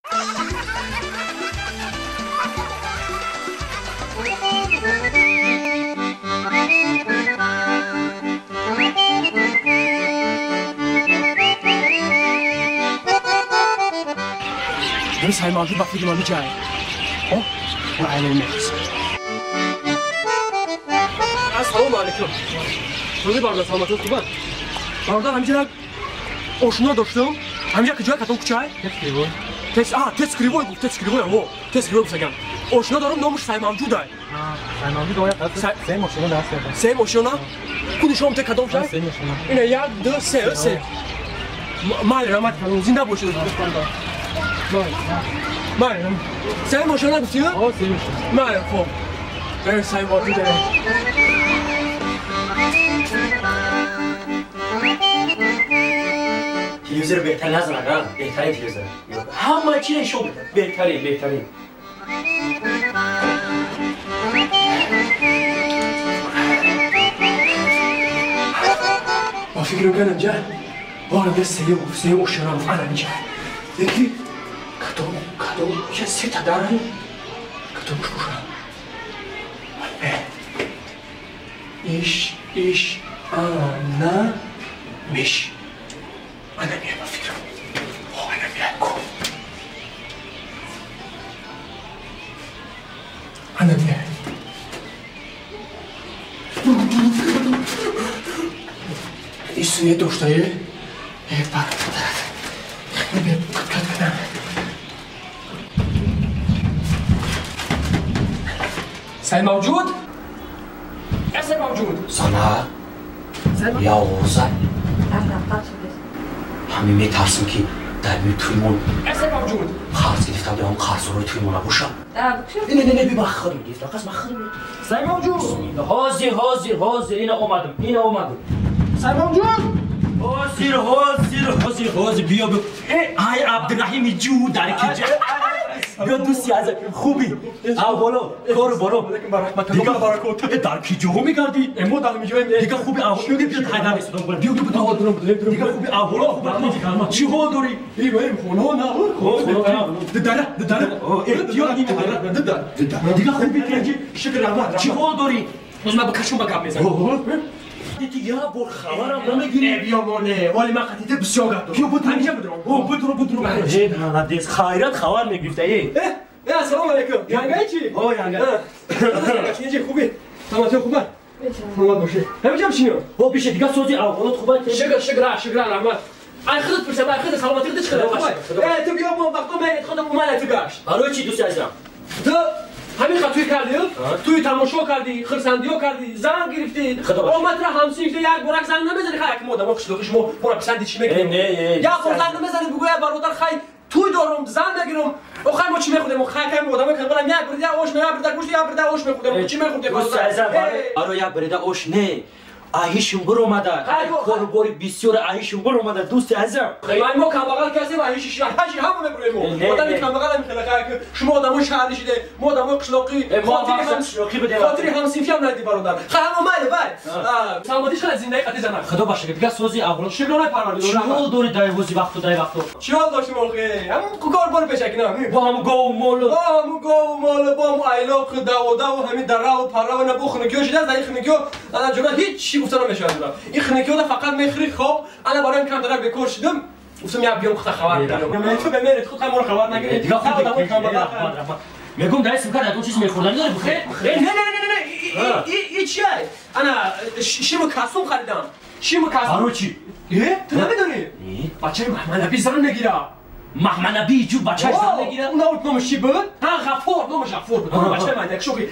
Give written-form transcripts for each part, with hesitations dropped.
Ҳамин сай мавҷуд ба фикри ман миҷае. О, айнан мехӯрсам. Ассалому алайкум. Рӯзи бародар, саломатӣ хуб аст? Бародар, ҳаминҷа як ошно доштам. Ҳаминҷа куҷоя кадом кӯчае? Тез кривой. Тез, а, тез кривой гуфт, тез кривой, о, тез кривой гуфт агам. Ошно дорам, номаш сай мавҷуд ай. Сай мавҷуд оя се мошина даст ёбад. Се мошина? Куди шом те кадом шай? Се мошина. Ина як, ду, се, се. Майли, раҳмат кардам, зинда бошед. Майли. Майли. Се мошина гуфтӣ? О, се мошина. Майли, хуб. Сай мавҷуд ай. Телевизор беҳтарин аз рага, беҳтарин телевизор. Ҳама чиро нишон медиҳад. Беҳтарин, беҳтарин. Ба фикрам кардам ҷа, бора бия сеюм, сеюм ошина гуфт, ана инҷа. Яки кадом, кадом, я сета дарам, кадомш боша. Иш, иш, ана, миш. Ана мия ба фикрам. О, ана мия ку. Ана мия. Иш суе доштае. Э, пак, кат кадам. Сай мавҷуд? Э, сай мавҷуд. Сана? Я овоза? Ҳамин метарсим ки дар миёни тӯймон Э, сай мавҷуд. Қарз гирифтам, дар он қарзҳои тӯймон набошам. Не, не, не, би ман худам гирифтам, қас ман худам. Сай мавҷуд. Ҳозир, ҳозир, ҳозир, ина омадам, ина омадам. Сай мавҷуд. Ҳозир, ҳозир, ҳозир, ҳозир, биё, биё. Э, ай Абдураҳими ҷу дар киҷа. Биё дӯсти азиз, хубӣ? Аҳволо, кору боро. Дигар дар киҷоҳо мегардӣ? Мо дар миҷоем. Дигар хуби аҳвол, биё ҳайдар истодам, биё, биё, биё. Дигар хуби аҳволо, хуб, чӣ ҳол дорӣ? Хона на, дидара, дидара. Дигар хуби тинҷӣ? Шукр раҳмат. Чӣ ҳол дорӣ? Боз ман ба кашум ба гап мезанам. Дити я бор хабарам намегирӣ. Биё моне, вале ман қатида бисёр гап дорам. Биё будро. Ҳамиҷа будро. О, будро, будро. Э, молодец, хайрат хабар мегирифта, э. Э, ассалому алайкум. Янга чӣ? О, янга. Чӣ хубӣ? Саломатӣ хуб аст? Саломат бошӣ. Ҳамиҷа бишинӣ. О, бише, дигар сози аҳволот хуб аст? Шукр, шукр, шукр, раҳмат. Ай худат пурсам, ай худат саломатӣ худат чӣ хел? Э, ту биё мо вақто меед худам омада ту гашт. Барои чӣ дӯсти азизам? Ту ҳамин ха туй кардӣ, туй тамошо кардӣ, хурсандиё кардӣ, зан гирифтӣ, омадра ҳамсинф як борак занг намезанӣ, хай як мо одамо қишлоқи шумо бора писанди чӣ мекунем? Як бор занг намезанӣ, бугӯя бародар хай туй дорум, зан мегирам. Охай мо чӣ мехӯрдем? Хай ками одамо кардам, як бирда ош, як бирда гӯшт, як бирда ош мехӯрдем. Чӣ мехӯрдем? Дӯсти азизам, барои як бирда ош не. Аҳишум буромада. Корубори бисёр аҳишум буромада, дӯсти азизам. Ман мо камбағал касем, аҳиши шаҳаши ҳама мебурем мо. Одами камбағал ҳам хеле хай шумо одамои шаҳрӣ шиде, мо одамои қишлоқӣ, хотири ҳамсинфӣ ҳам надидӣ бародар. Хай ҳама майли вай. Саломатӣ хеле зиндаи қатӣ занак. Худо бошад, дигар сози аҳволот. Шукронаи парвардигор. Чӣ ҳол дорӣ дар ҳози вақту дар вақту? Чӣ ҳол доштем охе? Ҳамон кор бори пешакина. Бо ҳамон гову молу. Бо ҳамон гову молу, бо ҳамон айлоқ, даводаву, ҳамин дараву параву на бо хунукиё шидааст, дар ин хунукиё ана ҷура ҳеҷ чӣ гуфта намешавад ҷура. Ин хунукиёда фақат мехӯри хоб, ана барои кам дарак бекор шидам, гуфтам як биём худ хабар кунам. Ту бемеред худ ҳаморо хабар нагиред. Дигар худ мегӯм дар симка ягон чиз мехӯрданӣ дорӣ бухӯр? Не, не, не, не, не, и чиай? Ана шиму касум харидам. Шиму касум. Барои чӣ? Э, ту намедонӣ? Бачаи Маҳмаднабӣ зан мегирад. Маҳмаднабӣ ҷу бачааш зан мегирад? Ӯ набуд номаш чӣ буд? Ҳа, Ғаффор, номаш Ғаффор буд. Бачаи ман як шоқи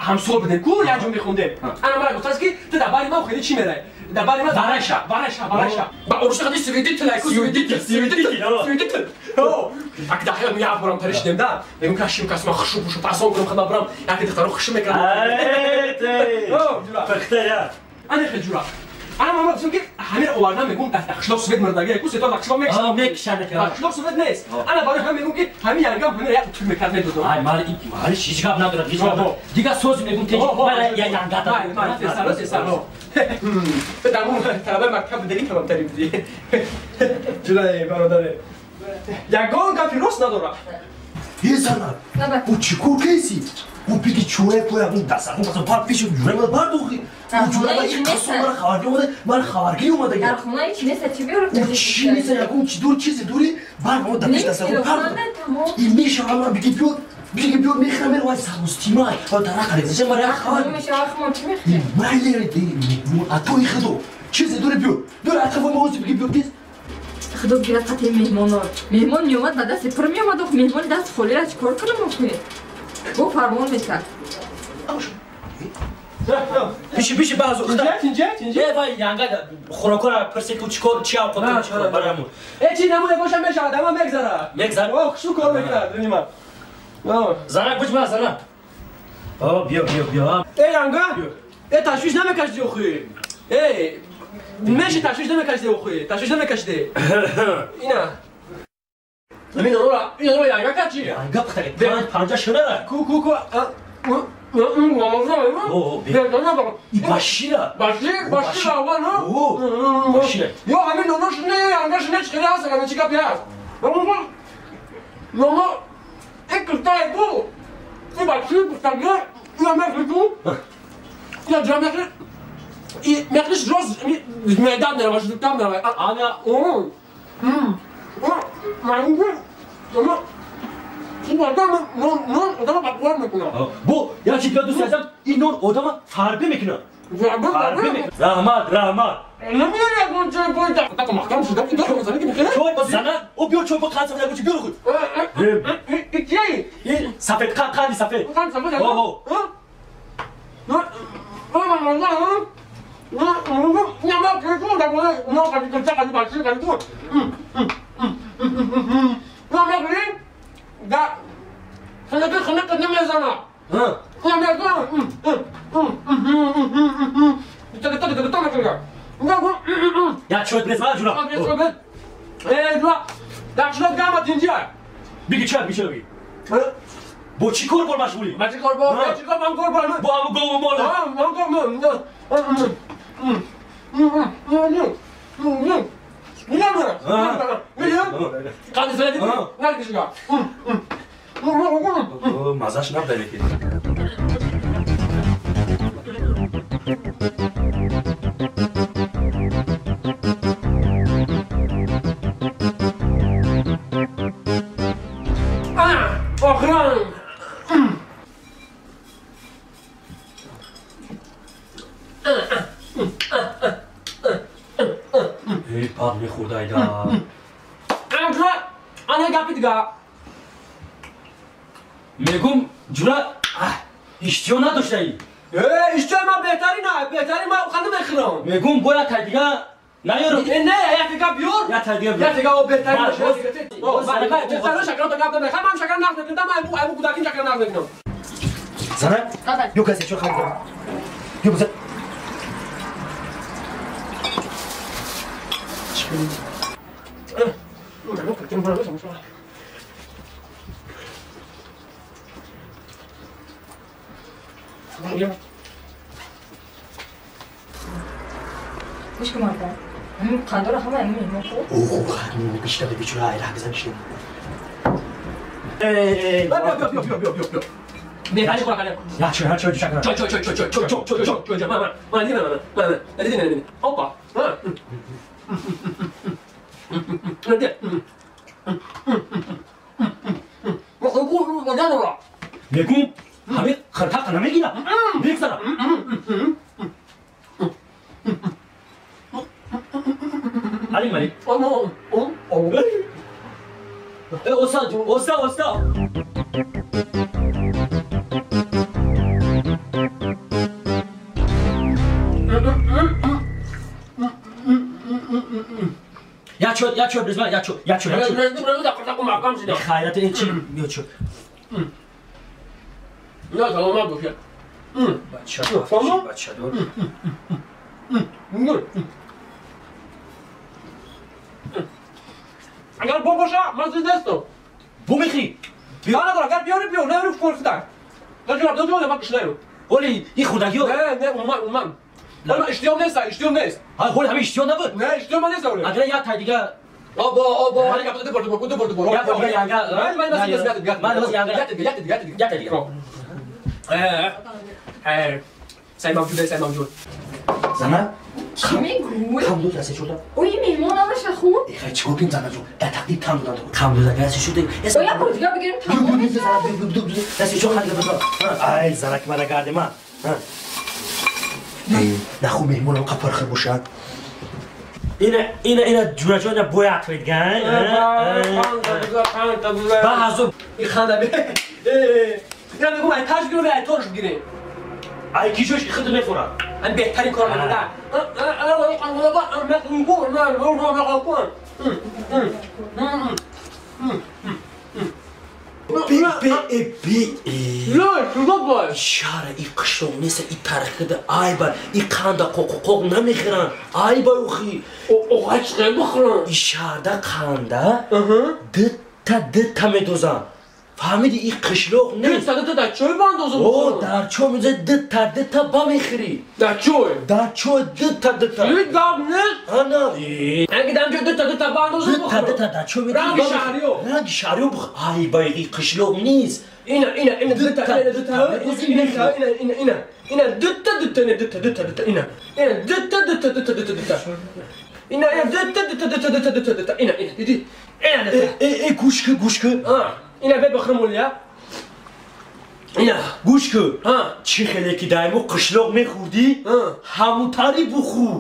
ҳамсол будем, ку як ҷо мехондем. Ана мара гуфтааст ки ту дар бари ман хеле чӣ мерай? Дар бари ман барайша, барайша, барайша. Ба орушта хади свидетель, ку свидетель, свидетель, свидетель. Ак да хаёл я бурам таришдем да. Мегум ки шим кас ман хушу пушу пасон кунам хадам бурам, як духтаро хушу мекунам. Эй, пахта я. Ана хел ҷура. Ана ман гуфтам ки ҳамин овардан мегум дар қишлоқ свет мурдагӣ, ку сето дар қишлоқ мекшанд. Мекшанд. Қишлоқ свет нест. Ана барои ҳам мегум ки ҳамин янгам ҳамин як туй мекард медодам. Ай мали мали ҳеҷ гап надорад, ҳеҷ гап. Дигар соз мегум теҷ мара я янгата. Мали сесаро сесаро. Дамун талабаи мактаб будагӣ тамомтари будӣ. Ҷулай бародаре. Ягон гапи рост надорад. Е занак, ӯ чӣ кор кардӣ? Ӯ биги чӯрае поя он дастархон паса бар пеши ҷӯраи ман бардохӣ. Ӯ ҷӯра ман қасом мара хабаргирӣ омада, мара хабаргирӣ омада. Дар хона ҳеч нест, чӣ биёрам? Ӯ чӣ нест, ягон чӣ дур чизе дурӣ, бар мо дар пеши дастархон пард. Ин мешава ман биги биёр, биги биёр мехӯрам меравам саростимай. Ва тарақа резаша мара як хабар. Мешава Майли атои худо. Чизе дурӣ биёр. Биёр ақафо мо биги биёр тез. Худо гирад қатъи меҳмонот. Меҳмон меомад ба дасти пур меомад, ох меҳмони даст холира чӣ кор кунам охи? Бо фармон мекард. Пиши пиши баъзу худо. Тинҷа тинҷа. Э вай янга хӯрокора пурсид ку чӣ кор чӣ авқот чӣ кор барамун. Э чӣ намуна боша мешавад, ама мегзарад. Мегзарад. Ох шу кор мекунад нима. Занак буҷ занак. О биё биё биё. Э янга. Э ташвиш намекашди охи. Э меши ташвиш намекашди охи. Ташвиш намекашди. Ина. Ин ора, ин ора янга качи. Янга пухтаги. Панҷа шунара. Ку ку ку. Башира. Башир, башир аввал, ну? Башира. Ё ҳамин нонош не, янгаш не чӣ хеле ҳаст, ҳамин чӣ гапи ҳаст. Ноно, ин киртае ку, ин башир пухтаги, ина мехри ку, ина ҷа мехри, и мехриш роз меъда мерава, шудуктам мерава. Ана. Бо, я чӣ дӯст азам, ин нон одама фарбе мекунад. Раҳмат, раҳмат. Зана, о биё чой бо қанд сафед ягон чӣ биёр худ. Сафед, қанд, қанди сафед. Оҳо. Я чой брез, ма ҷура. Биги чой, биги чой биги. Бо чӣ кор бор машғулӣ? Ба чӣ кор бор? Ба чӣ кор ман кор бор? Бо ҳамун гову мол. Ман кор Мазаш набуда лекин. Охирон. Эй, бад мехӯрдайда. Ана гапи дига. Мегум, ҷура, иштиҳо надоштаӣ. Э, иштиҳои ман беҳтарин а, беҳтарин ман ханда мехӯрам. Мегум, бояд тай дига наёрам. Э, не, як дига биёр. Як тай дига биёр. Як дига о беҳтарин боша. Шакар гап намехӯрам, ман шакар нақд мекунам, ман айму кӯдаким шакар нақд мекунам. Зана, ё касе чо харид. Ё биза. Гӯш кун марда. Ҳамин қандора ҳама ҳамин меҳмон хӯрд. О, бишта бечора ай раҳгазан шид. Биё биё биё биё биё. Беҳтарин хӯрок алем. Я чой, чой, чой, чой, чой, чой, чой, чой, чой, чой, чой, чой, ман, ман, ман, ман, ман, ман, опа. Мегум, ҳамин қиртақа намегирад, мегзарад. Алим, алим. Оста, оста, оста. Я чой, я чой, брезма, я чой, я чой, я чой. Хайрат, ин чи? Я чой. Я саломат бошед. Бача, бача, дур. Агар бо боша, ман зид нестам. Бо мехӯрӣ? Надор, агар биёри биёр, наёри фор худак. Даҷура, даҷура, ман кушнаем. Оли, ин хӯрдагиё? Не, не, умуман, умуман. Ман иштиҳом нест, иштиҳом нест. Ҳоли ҳамин иштиҳо набуд? Не, иштиҳом ман нест, оли. Агар як тай дига Обо, обо, али гап ду бор, ду бор, ду бор, ду бор. Я бор янга. Ман ман ман ман янга. Як дигар, як дигар, як дигар. Сай мавҷуд, сай мавҷуд. Зана? Чӣ мегӯй? Кам дод расе шуда. Ои меҳмон алаша хуб? Хай чикор кунем зана ҷон? Дар тақдир кам додан. Кам дода расе шуда. О як бор дигар бигирем тамом мешавад. Расе шо ханди базар. Ай занак мара гарди ма. Наху меҳмонам қапар хир бошад. Ина ина ина ҷураҷон бояд твед ган. Ба ҳазу ханда. Ина мегӯм ай таж гирем ай торш бигирем. Ай кишош худ мехӯрад. Ан беҳтарин кор мекунад. Шара и қишлоқ нест, и тарихида ай бар, и қанда қоқоқ намехӯранд. Ай бар ухи. Оғай чӣ бихӯранд? И шаҳрда қанда дитта дитта медозанд. Фаҳмиди и қишлоқ нест. Дитта дитта дар чой бандозам? О, дар чой мезои дитта дитта ба мехӯрӣ. Дар чой? Дар чой дитта дитта. Ҳеҷ гап нест? Ана. Аги дар ҷой дитта дитта бандозам бихӯрам. Дитта дитта дар чой медозам. Ранги шаҳриё. Ранги шаҳриё бихӯр. Ай ба и қишлоқ нест. Ина ина ина дитта ина дитта ина ина ина ина ина дитта дитта ина дитта дитта дитта ина ина дитта дитта дитта дитта дитта ина ина дитта дитта дитта дитта дитта дитта ина ина диди ина дитта. Э э гӯш кун гӯш кун. Ина бе бихӯрам олия. Ина гӯш кун. Чӣ хеле ки дар мо қишлоқ мехӯрдӣ, ҳамутари бухӯр.